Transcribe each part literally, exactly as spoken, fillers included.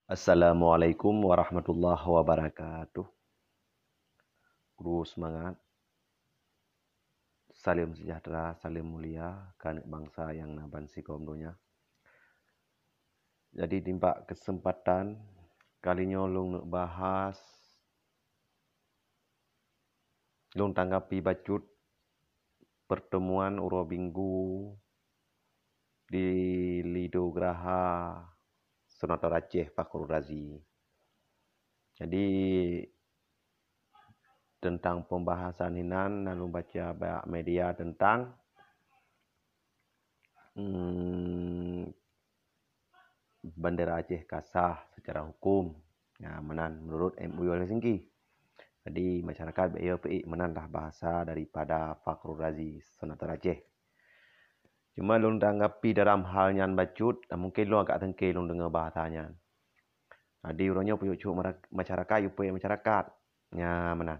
Assalamualaikum warahmatullahi wabarakatuh. Kru seumangat. Saleuem seujahteura, saleuem mulia keu aneuk bansa nyang na bansigom donya. Jadi, nibak keuseumpatan kali nyoe lôn neuk bahas, lôn tanggapi bacut pertemuan uroe Minggu di Lido Graha Senator Aceh Fakhrul Razi. Jadi, teuntang pembahasan inan na lôn baca bak media teuntang, hmm, bandera Aceh ka sah secara hukum. Nah, meunan menurut M U U Helsinki. Jadi, masyarakat bèk yo peuék, meunan lah bahasa daripada Fakhrul Razi, Senator Aceh. Cuma lôn tanggapi dalam hal nyan bacut, mungkin lôn agak teungke lôn deungoe bahasa nyan. Jadi, uroe nyoe peuék cok mara-, masyarakat, yue peuék masyarakat. Nya meunan.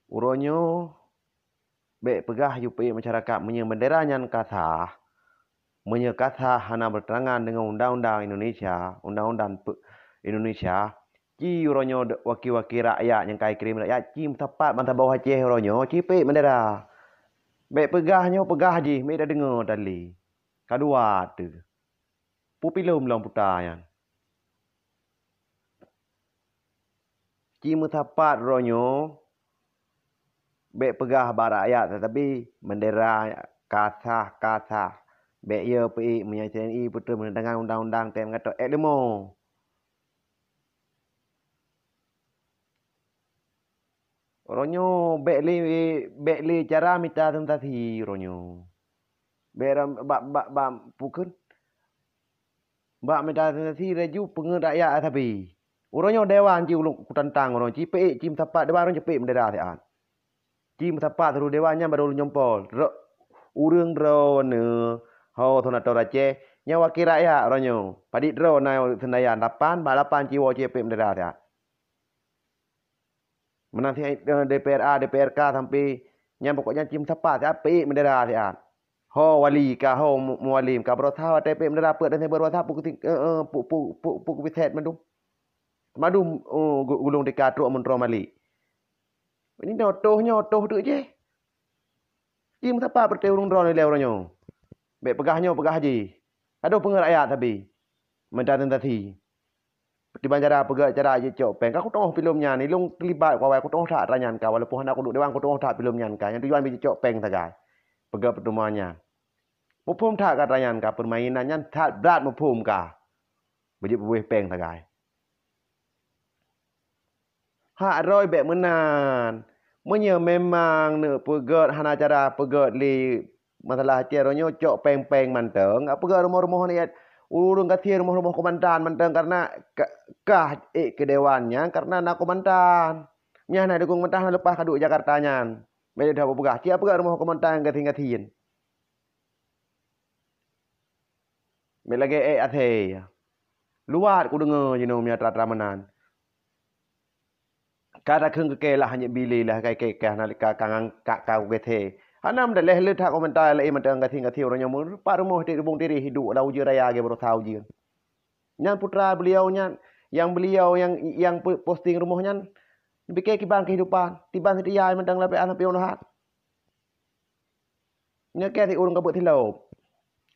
Uroe nyoe bèk peugah yue peuék masyarakat, meunyoe bendera nyan ka sah, meunyoe ka sah hana bertentangan dengan undang-undang Indonesia, undang-undang pe-, Indonesia, ci uroe nyoe de-, wakil-wakil rakyat nyang ka ikirém rakyat ci meusapat bansaboh Aceh uroe nyoe ci peuék bendera. Bèk peugah nyoe peugah jih, meuék tadeungoe tali. Ka dua teuh. Pupilom lom puta nyan. Ci meusapat droe nyoe, bèk peugah bak rakyat, tetapi bendera ka sah, ka sah. Bèk yo peuék meunyoe T N I beutôi meuneuk deungon undang-undang tem gato ék leumo. Uroe nyoe bèk lé, bèk lé cara mita sensasi uroe nyoe. Bèk ram-, bak, bak, bak, pukon. Bak mita sensasi laju peungeut rakyat sabe. Uroe nyoe dewan ci ulôn kutantang uroe nyoe, ci peuék, ci meusapat dewan uroe nyoe ci peuék bendera siat. Ci meusapat seuluruh dewan nyan baro ulôn nyompol. Ro-, ureuëng droeneuh ho senator Aceh, nyan wakil rakyat uroe nyoe. Padit droe na Senayan, lapan, bak lapan ci woe ci peuék bendera siat. Meunan si, eh, D P R A, D P R K sampai nyan pokok nyan ci meusapat siat peuék bendera siat. Ho wali ka, ho mu-, mualim ka, beurasa watèe peuék bendera peuet dan beurasa pu-, eh, eh, pu-, pu-, pu-, pu-, kubiset mandum. Mandum, eh, gu-, gulong tika trok meuntroe malik. Ini nyoe toh, nyoe toh teuk jih. Ci meusapat peureté ureuëng droeneuh ilèe uroe nyoe. Bèk peugah nyoe peugah jih. Adoh peungeut rakyat sabe. Meudatang tasi. Tiban cara peugah cara jicok péng. Ka kutu'oh filem nyan, ilôn teulibat keu awai kutu'oh that atra nyan ka, walaupun hana kuduek dewan kutu'oh that filem nyan ka. Nyang tujuan beu jicok péng sagai. Peugah peuteumuan nyan. Muphom that ka atra nyan ka, peurmainan nyan that brat muphom ka. Beujeuet peubeueh péng sagai. Hak droe bèk meunan. Meunyoe memang neuk peugèt hana cara peugèt lé masalah Aceh, uroe nyoe cok péng-péng mantong, peugèt rumoh-rumoh rakyat, ureuëng gasien rumoh-rumoh keumantan mantong, kareuna ka-, kah ék keu dewan nyan kareuna na keumantan. Nyan na dukung keumantan leupah ka duek Jakarta nyan. Bèk lé that peugah, cia peugèt rumoh keumantan gasien-gasien. Bèk lagèe ék asèe. Luwat kudeungö jinoe meunyoe atra-atra meunan. Ka takheun keu kèe lah, hana bile lah, kai kèe ka hana ka, ka ngang, ka, ka kugèt. Hana meudaleh le that komentar laén mantong gasien-gasien uroe nyoe meurupak rumoh di Lubong Tireh hidup lam ujeuen raya lagèe baroesa ujeuen. Nyan putra beliau nyan, nyang beliau nyang, nyang po-, posting rumoh nyan, pike kiban kehidupan, tiban seutia mantong lapèe sampoe nyoe that. Nyoe kèe si ureuëng ka beuet silop.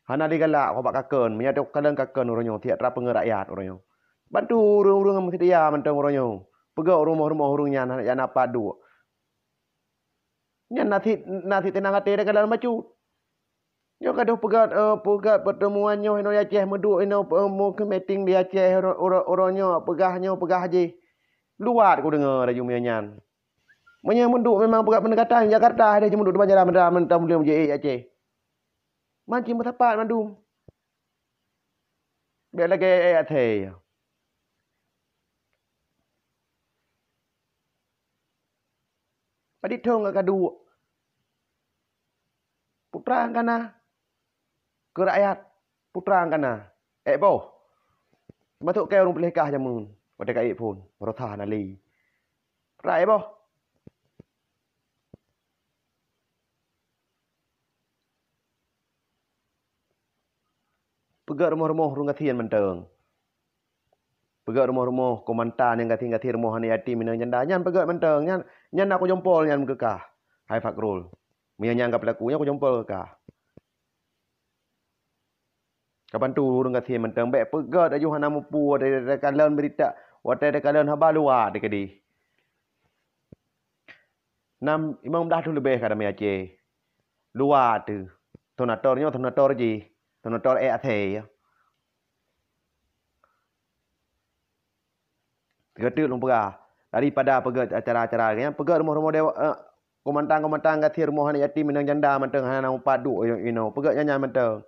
Hana lé galak keu bak kakon, meunyoe teukalon kakon uroe nyoe, siat rapeungeut rakyat uroe nyoe. Bantu ureuëng-ureuëng meuseutia mantong uroe nyoe. Peugöt rumoh-rumoh ureuëng nyan hana, hana pat duek. Nyan na sit, na sit teunang até teukalon bacut. Nyoe ka deuh peugöt, eh, peugöt peuteumuan nyoe inoe di Aceh meuduek inoe, eh, meukeumeuting di Aceh uroe, uroe, uroe nyoe peugah nyoe peugah jih. Luwat kudeungö laju meunyoe nyan. Meunyoe meuduek memang peugah peunegatan Jakarta, deh jimeuduek di Banjarah, Medan, mantong meuleueng jih Aceh. Man cit meusapat mandum. Bèk lagèe ayat thèe. Padit thong ka duek. Putra nyang kana keu rakyat, putra nyang kana. Ék boh. Teumasok kèe ureuëng peuleueh kah jameun, watèe ka ék phon, beurosah na lé. Putra ék boh. Peugét rumoh-rumoh ureuëng gasien mantong. Peugét rumoh-rumoh komandan nyang gasien-gasien rumoh aneuk yatim inong janda. Nyan peugét mantong. Nyan, nyan na kujompol nyan meukeukah. Hai Fakrul. Meunyoe nyan ka peulaku, nyan kujompol keukah. Kabantu ureuëng gasien mantong. Bék peugét laju hana mupu watée takalon beurita, watée takalon haba luwa teuh keudeh. Nam limong blaih thon leubeh ka damé Aceh. Luwa teuh. Senator nyoe senator jih. Senator ék asée ya. Sigoe teuk lôn peugah, daripada peugét acara-acara nyan, peugét rumoh-rumoh dewa, eh, komandan-komandan gasien rumoh aneuk yatim inong janda mantong hana na mupat duek inoe, peugét nyan-nyan mantong.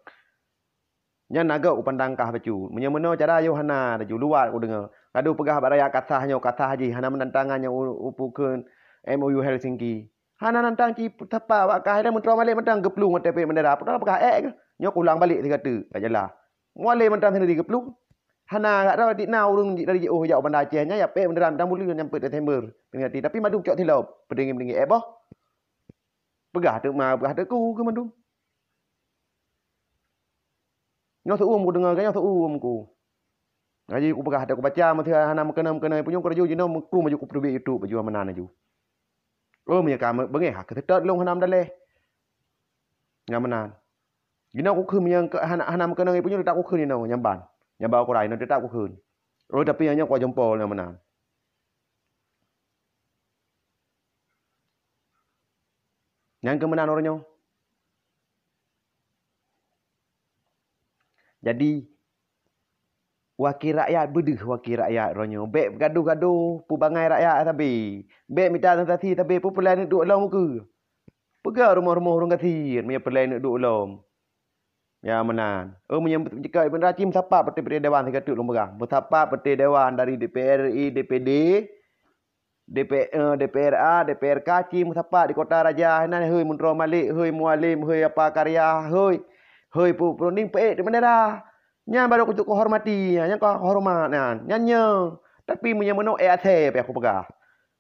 Nyan na gét kupandang kah bacut. Meunyoe meunoe cara yoh hana laju luwat kudeungoe. Gadoh peugah bak rakyat kasah nyoe kasah jih hana meutantangan nyang u-, upukon M O U Helsinki. Hana nantang ci tapa wak kah dan meutroh malek mantong geuplueng watée peuék bendera. Peugah ék nyoe kulang balek sigoe teuk ka jeulaih. Mualem mantong sendiri geuplueng. Hana gak droe dik na ureuëng dari jiôh jak u Banda Aceh nyan ya peuék bendera mantong buleuen nyang peuet Desember. Peringati tapi mandum cok silop. Peudengki-peudengki ék boh. Peugah teuk ma, peugah teuk ku keu mandum. Nyoe seuuem kudeungoe, nyoe seuuem ku. Laju kupeugah teuk kubaca meuseuha hana meukeunong-meukeunong punyueng keuraju jinoe meukrue laju kupeubiet YouTube baju meunan laju. Oh meunyoe ka beungéh ha keuseutôt lôn hana meudaleh. Nyang meunan. Jinoe kukheun meunyoe hana, hana meukeunong punyueng teutap kukheun inoe nyang ban. Nyang ba ukuran inoe teutap kukheun. Oh tapi nyang nyoe kujompol nyang meunan. Nyan keuh meunan uroe nyoe. Jadi, wakil rakyat beudeuh wakil rakyat uroe nyoe. Bék gadoh-gadoh peubangai rakyat sabe. Bék mita sensasi sabe peue peureulée neuk duek lom ukeue. Peugah rumoh-rumoh ureuëng gasien meunyoe peureulée neuk duek lom. Ya meunan. Oh meunyoe jika Ibn Racim sapat beutôi-beutôi dewan sigoe teuk lôn peugah. Meusapat beutôi dewan dari D P R I, D P D, D P, eh, D P R A, D P R K ci meusapat di Kota Raja hinan, hei Muntroe Malik, hei Mualem, hei Apa Karya, hei, hei Pu-, Purunding peuék di bendera. Nyan baru kucok kuhormati, nyan ka hormat nyan. Nyan nyo. Tapi meunyoe meunoe ék asée pih aku peugah.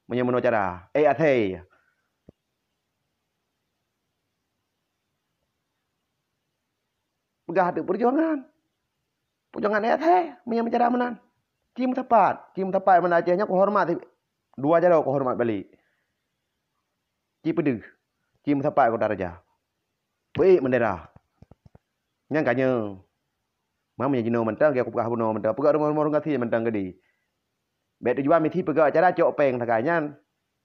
Meunyoe meunoe cara, ék asée. Peugah teuk peujuangan. Peujuangan ayat hai, meunyoe meucara meunan. Ci meusapat, ci meusapat meunan Aceh nyan kuhormat, dua jaroe kuhormat balek. Ci peudeuh, ci meusapat keu daraja. Peuék bendera. Nyan ka nyoe. Meunyoe jinoe mantong, ya kupeugah bunoe mantong. Peugah rumoh-rumoh gasien mantong gede. Bék tujuan misi peugah acara cok péng sagai nyan.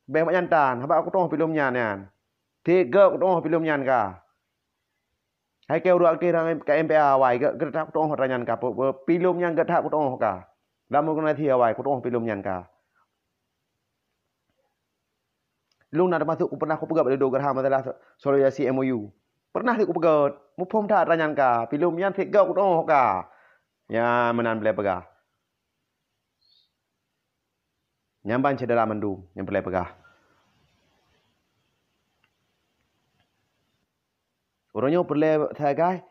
Bék mak nyan tan, haba kutoh pilom nyan nyan. Tiga kutoh pilom nyan ka. Hai keu ureuëng aktif dalam K M P A awai, geu-, geutak kutoh atra nyan ka, pe-, pe-, pilom nyan geutak kutoh ka. Lam organisasi awai, kutoh pilom nyan ka. Lôn na teumasuk ku pernah kupeugah bak Dodo Gerham masalah so-, sosialisasi M O U. Pernah lé kupeugah, muphom that atra nyan ka, pilom nyan sigoe kutoh ka. Ya, meunan boleh peugah. Nyan ban syedara mandum nyang peureulée peugah. Uroe nyoe peureulée sagai,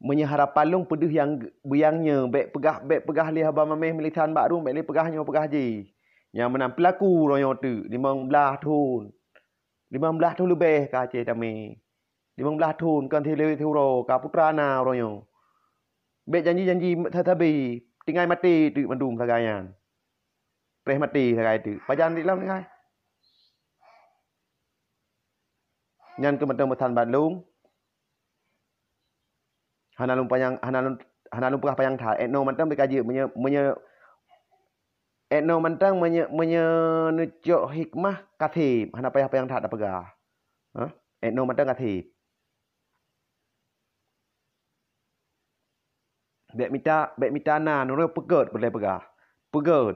meunyoe harapan lôn peudeuh nyang beuyang nyoe, bék peugah, bék peugah lé haba maméh meulisan bak rueng, bék lé peugah nyoe peugah jih. Nyang meunan peulaku uroe nyoe teuk, limong blaih thon. Limong blaih thon leubeh ka Aceh tamé. Limong blaih thon kon si lewat si uroe ka putra na uroe nyoe. Bék janji-janji sabe-sabe, tinggai maté teuk mandum sagai nyan. Preh maté sagai teuk. Pajan di lam tinggai. Nyan keuh mantong peusan bak lôn. Hana lôn panyang, hana lôn, hana lôn peugah panyang that. Etno mantong beukaji meunyoe, meunyoe etno mantong meunyoe, meunyoe neucok hikmah kaseb, hana payah panyang that tapeugah. Hah? Etno mantong kaseb. Bék mita, bék mita na, nurot peugét, boleh peugah. Peugét.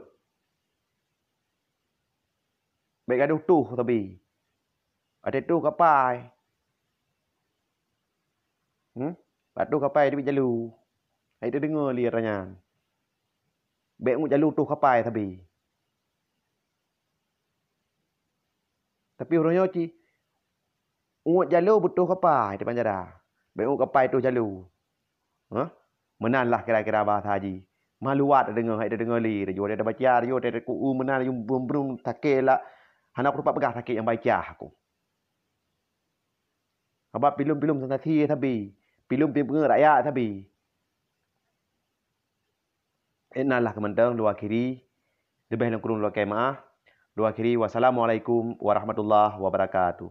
Bék gadoh tuh sabe. Watée tuh kapai. Hmm? Bak tuh kapai teubiet jalu. Hai teudeungoe lé atra nyan. Bék ngut jalu tuh kapai sabe. Tapi uroe nyoe ci, ngut jalu beutoh kapai di panjara. Bék ngut kapai tuh jalu. Hah? Meunan lah kira-kira bahasa jih. Maluwat deungoe hai deungoe lé, laju ada baca, laju ada ku meunan laju brum-brum sakét lah. Hana kutupat peugah sakét nyang baca aku. Sabab pilom-pilom sensasi sabe. Pilom-pilom rakyat sabe. Inan lah keumantong lôn akhiri, leubeh lôn kureueng lôn lakée meu'ah. Lôn akhiri, wassalamualaikum warahmatullahi wabarakatuh.